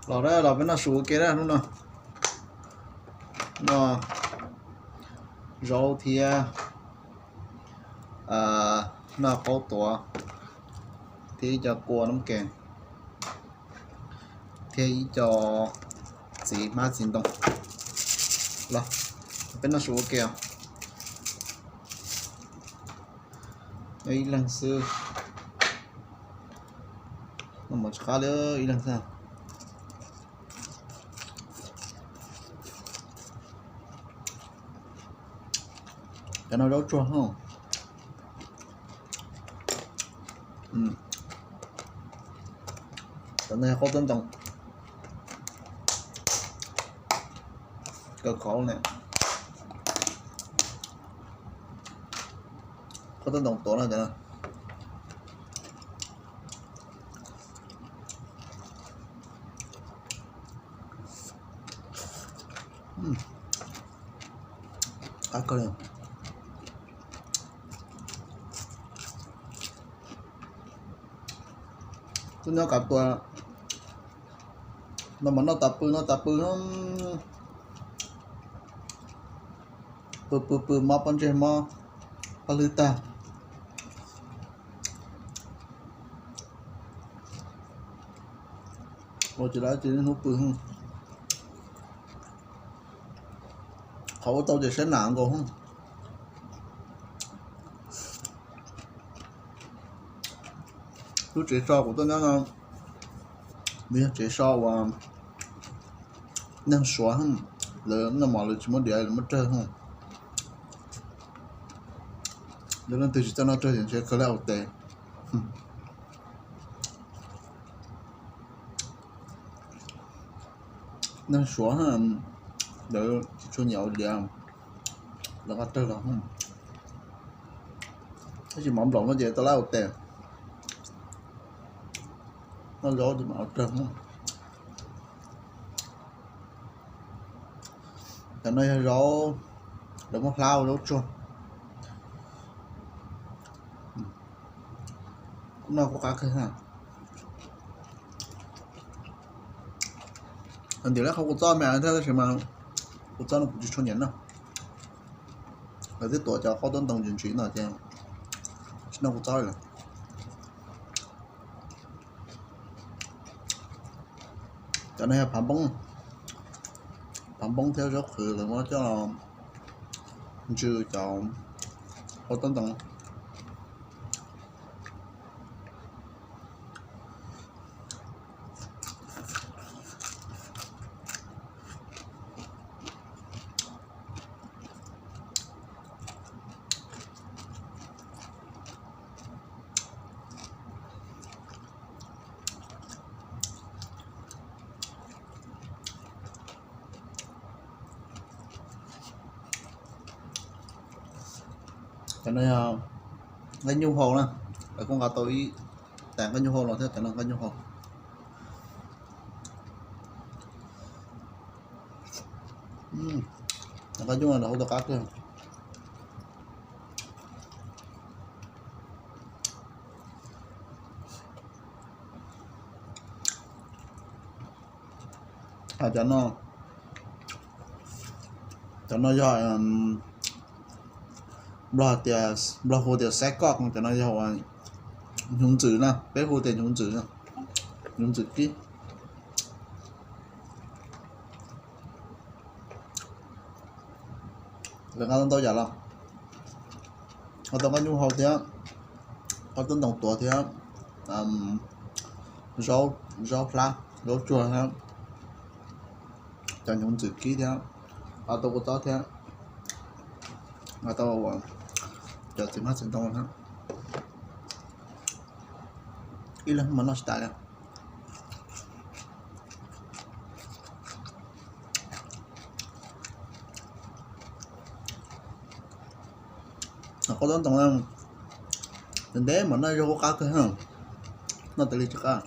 Los, los peb noj su ua ke na hnub no. Noj zaub thiab noj qaub tuav thiab ib co kua nab kees thiab ib co txiv hmab txiv ntoo. Los, peb noj su ua ke os. Ib leeg xwb. Noj mov tsis qab li, ib leeg xwb. Cov no zaub tsuag. Cov no yog qaub tib ntoo. Kaw khov ne. Qaub tib ntoo tuav no cov no. Qab kawg li. Tuaj nyob kav tua no mas noj tas pw noj tas pw, pw pw pw mob pob ntseg mob pob hlwb tag. Ua tsis lawv tsis hnub pw. Qhov ua tau ces siab nam nkaus. Lub tsev so kuv tuaj nyob no nws yog tsev so uas neeg Suav, lawv noj mov lawv tsis muab diav, lawv muab rawg. Yog leej twg tsis txawj noj rawg ces ntshe kawg lab ua tes. Neeg Suav lawv tsis tshua nyiam ua diav, lawv nqa rawg los. Tab sis mov nplaum no ces tau lab ua tes, noj zaub ces mam ua rawg. Cov no yog zaub lawv muab hlab ua zaub tsuag. Kuv noj kuj qab kawg. Ntim lawv qhov kua txob me thiab tab sis mas kua txob no kuv tsis tshua nyiam noj. Lawv twb tuav cov qaub tib ntoo ntsis ntsis no ces tsis noj kua txob lawm. Cov no yog phav npoob, phav npoob thiab zaub qhwv lawv muab coj ntsw cov qaub tib ntoo. Cov no yog nqaij nyuj hau na, lawv kuj nqa tau ib tais nqaij nyuj hau los thiab, cov no nqaij nyuj hau. Nqaij nyuj no nws hu tau qab kawg. Cov no, cov no yog Nplog tias, Nplog hu tias xaib koj, cov no yog hnyuv ntxwm na, peb hu tias hnyuv ntxwm, hnyuv ntxwm kib. Lawv nqa tau ntau yam los, nqa tau nqaij nyuj hau thiab, nqa tau ntoo tuav thiab, zaub, zaub hlab, zaub tsuag thiab, cov hnyuv ntxwm kib thiab, nqa tau kua txob thiab, nqa tau cov txiv hmab txiv ntoo thiab. Ib leeg mas noj tsis tas li. Qaub tib ntoo ntev ntev mas noj zaub qab kawg, noj tas li tsis qab.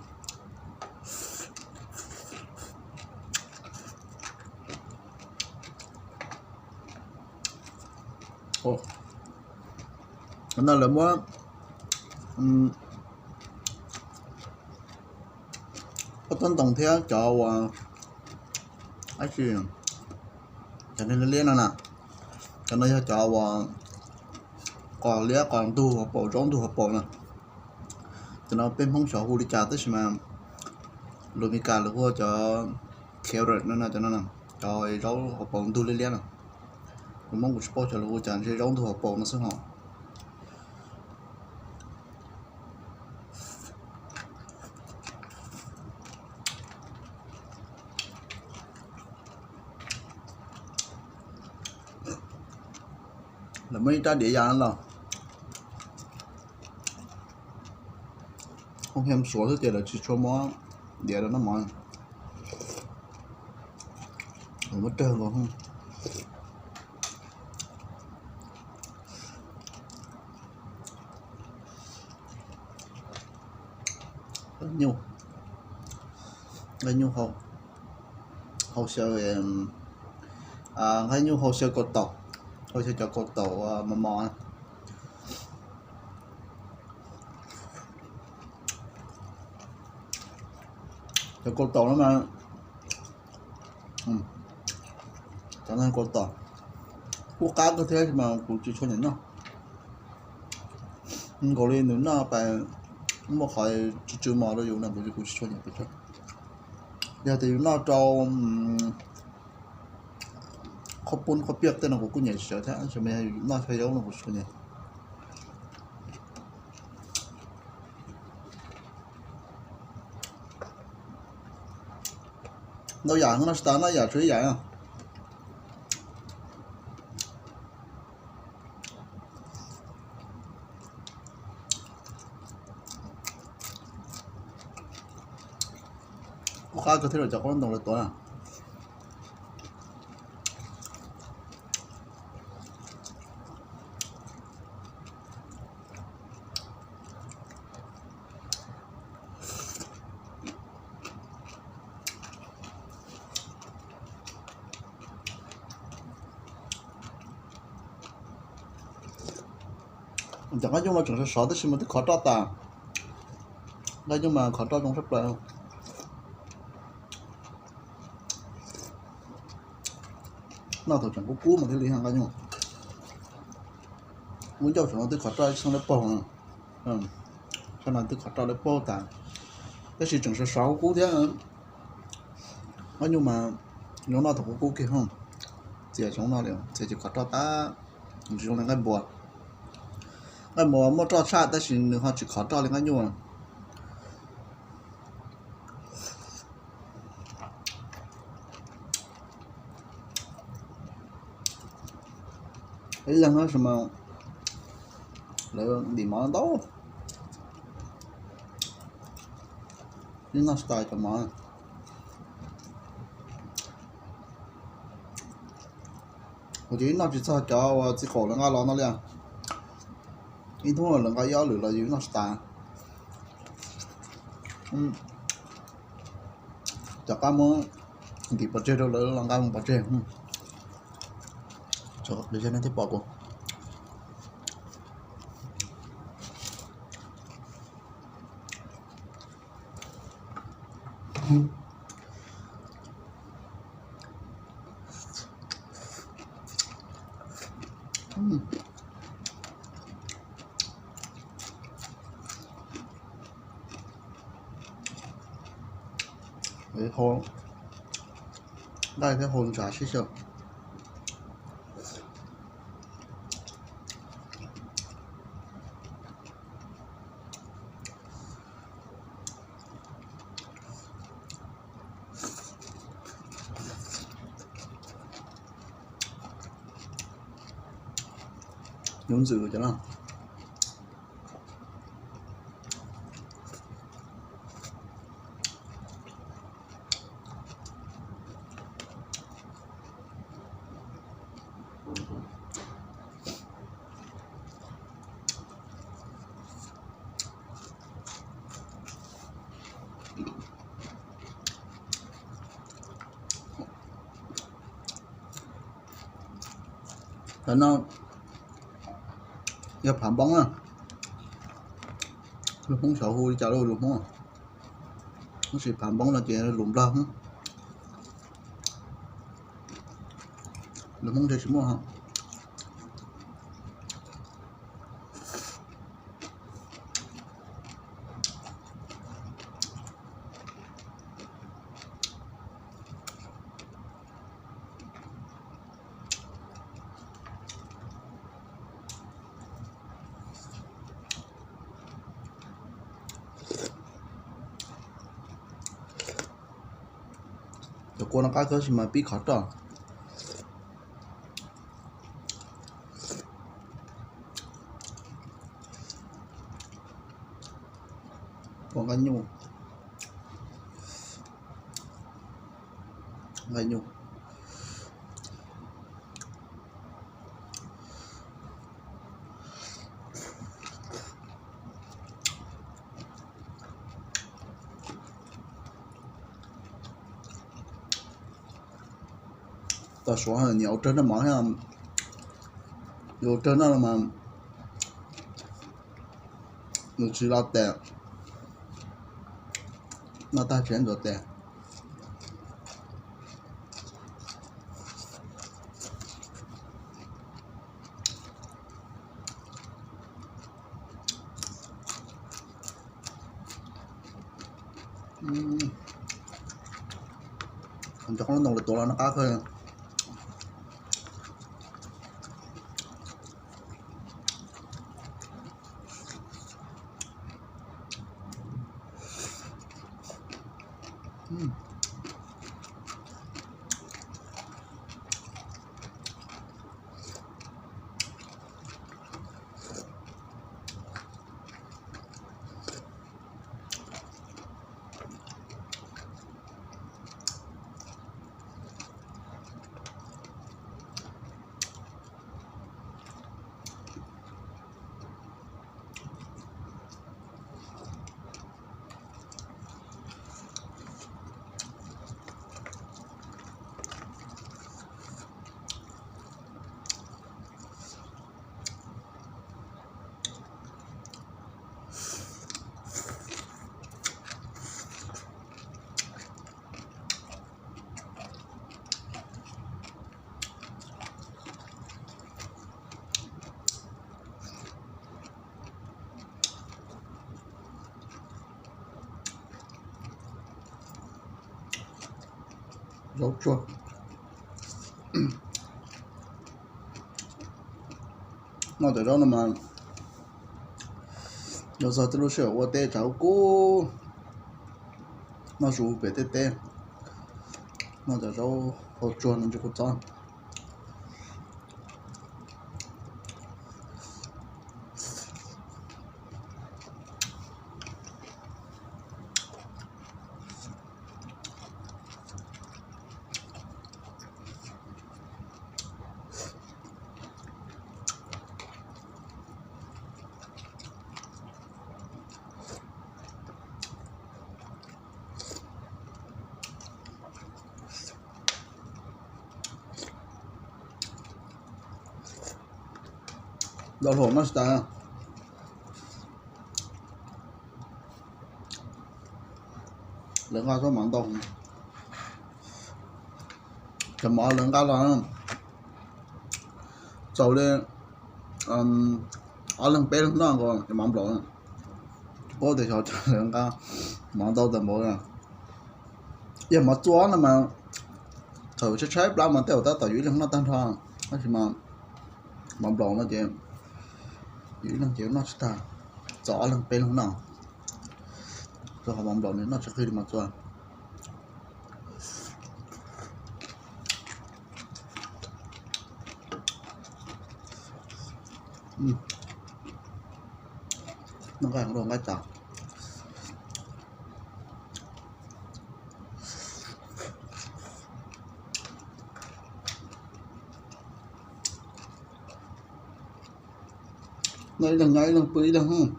No lawv muab, qaub Khaub ntoos thiab cov uas, cov neeg liab liab no na, cov no yog cov uas qos liab qos ntug hauv paus, zaub ntug hauv paus na. Cov no peb Hmoob xyov hu li cas tab sis mas lus Meskas lawv hu cov carrot no, cov no, cov zaub hauv paus ntug liab liab no. Kuv Hmoob kuv tsis paub xyov lawv hu cas, ntshe zaub ntug hauv paus no xwb hos. Lawv muaj ib rab diav yas no los, hoo hiam suav xwb ces lawv tsis tshua muab diav rau noj mov. Muab rag nkaus. Nyuj, nqaij nyuj hau xyaw, nqaij nyuj hau xyaw kaus taum, hau xyaw cov kaus taum mos mos. Cov kaus taum no mas, cov no kaus taum kuj qab kawg thiab mas kuv tsis tshua nyiam noj. Nkaus li nws noj pas muaj qhov tsw tsw mos rau yus no kuv, kuv tsis tshua nyiam pes tsawg. Yog tias yus noj rau qhaub poob qhaub piaj tej no kuv kuj nyiam tsis tsawg thiab, tab sis mas yog yus noj xyaw zaub no kuv tsis tshua nyiam. Ntau yam noj tsis tas, noj yam tsuas ib yam. Kuj qab kawg thiab los cov khaub ntoos lawv tuav na. Cov nqaij nyuj no tseem sov sov tab sis mas twb khov roj tas. Nqaij nyuj mas khov roj zoo tshaj plaws. Noj thaum tseem kub kub mas thiaj li nqaij nyuj. Lub ncauj saum no twb khov roj ib txheej lawv paug. Saib no twb khov roj lawv paug tas, tab sis tseem sov sov kub kub thiab. Nqaij nyuj mas nyob noj thaum kub kub kiag, txias tseem noj li, txias ces khov roj tas, tsis zoo li nqaij npua. Nqaij npua muaj roj tshaj tab sis nws ho tsis khov roj li nqaij nyuj. Ib leeg no sis mas lawv ntim mov ntau, ib noj tsis tas cov mov. Kuv ces ib noj tsis txog cov uas txiv qaum lawv nqa los no li. Ib hnub lawv nqa ib ob lwm los yus ib noj tsis tas. Rov qab muab ntim pov tseg rau lawv los nqa mus pov tseg. Tso, nej thiaj pom kuv. Hau nqaij thiab hau ntsav sib xyaw. Nyob ntxwm cov no. Cov no yog phav npoob na. Lus Hmoob xyov hu li cas lus Hmoob. Tab sis phav Nplog no ces lus Nplog, lus Hmoob ntshe tsis muaj. Cov kua no qab kawg sis mas pib khov roj. Kua nqaij nyuj, nqaij nyuj. Tau suav nyiam ua rag noj mov thiab, yuav ua rag noj no mas nws tsis lo tes, noj tag tsis ntxuav tes. Cov qoob lub ntoo lawv tuav los noj qab kawg. Zaub tsuag. Noj cov zaub no mas yog txog tej lub sij hawm ua teb tshav kub kub, noj su pem tej teb, noj cov zaub hau tsuag no ntshe kuj txob. Ntau hluas noj tsis tas, lawv nqa tau mov ntau. Cov mov lawv nqa los txaus li ob leeg peb leeg noj nkaus cov mov nplaum. Paub tias xyov cas lawv nqa mov ntau tas npaum li. Yog mov txua no mas thaum tshaib tshaib plab mas tej zaum tab tom yus ib leeg noj tag nrho, tab sis mas mov nplaum no ces yus ib leeg ces noj tsis tag, txaus ob leeg peb leeg noj. Rau qhov mov nplaum nws noj tsis qhib li mov txua. Noj nqaij, nqaij tas. Noj ib leeg nyob ib leeg pw ib leeg.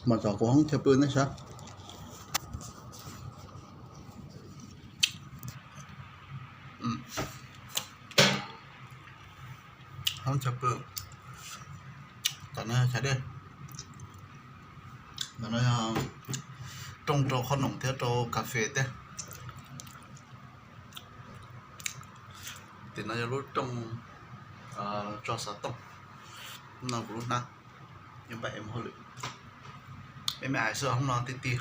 Mas tso kuv hoob chaw pw nej saib. Hoob chaw pw. Tam no yog chav dej, tam no yog rooj rau qhob noom thiab rau kas fes thiab. Tim no yog lub rooj tso xov tooj, no kuv lub hnab, nyob npaj mus hauj lwm. Peb me ais xwb hnub no tiag tiag.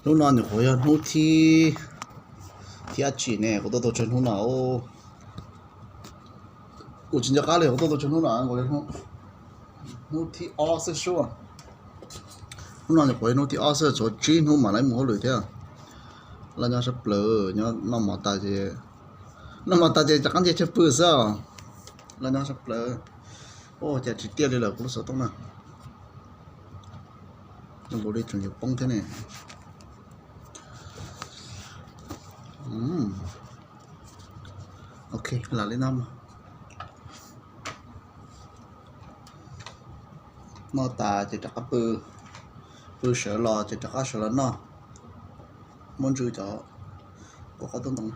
Hnub no nyuam qhuav yog hnub thib, thib dab tsi ne, kuv tuaj tau tsawg hnub no. Kuv tsis nco qab li, kuv tuaj tau tsawg hnub no, hnub thib ob xwb sub. Hnub no nyuam qhuav yog hnub thib ob xwb, tshuav tsib hnub mam li mus hauj lwm thiab. Los nyob sab plaws, nyob noj mov tas ces, noj mov tas ces rov qab nce chaw pw xwb os. Los nyob sab plaws. Ua cas tsis tiaj li lawm kuv lub xov tooj na. Zoo nkaus li tseem yuav poob thiab ne. Ok, lam li no. Noj tas ces rov qab pw, pw sawv los ces rov qab sawv los noj. Muab ntsw cov kua qhob tub ntoo.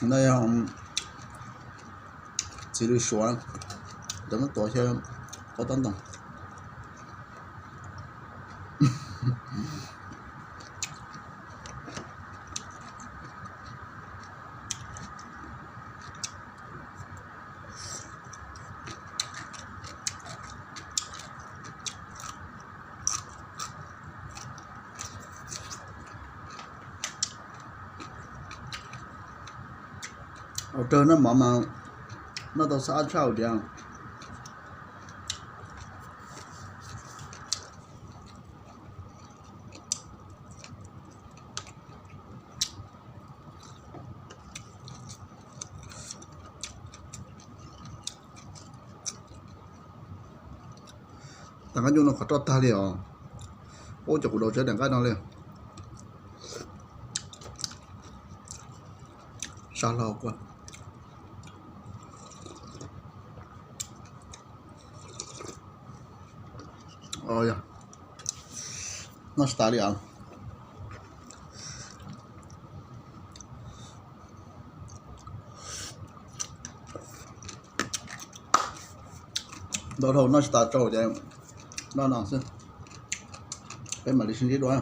No yog txiv lws suav, cov muab tuav xyaw kua tub ntoo. Ua rau noj mov mas noj tau xab ab tshaj hauv diav. Daim nqaij nyuj no qhov roj tag li os. Ub, cov kuv daus tsawv daim nqaij no li. Sab hlau kua. Noj tsis tas li os. Ntau dhau noj tsis tas rau ces noj no xwb. Peb mam li sib ntsib dua.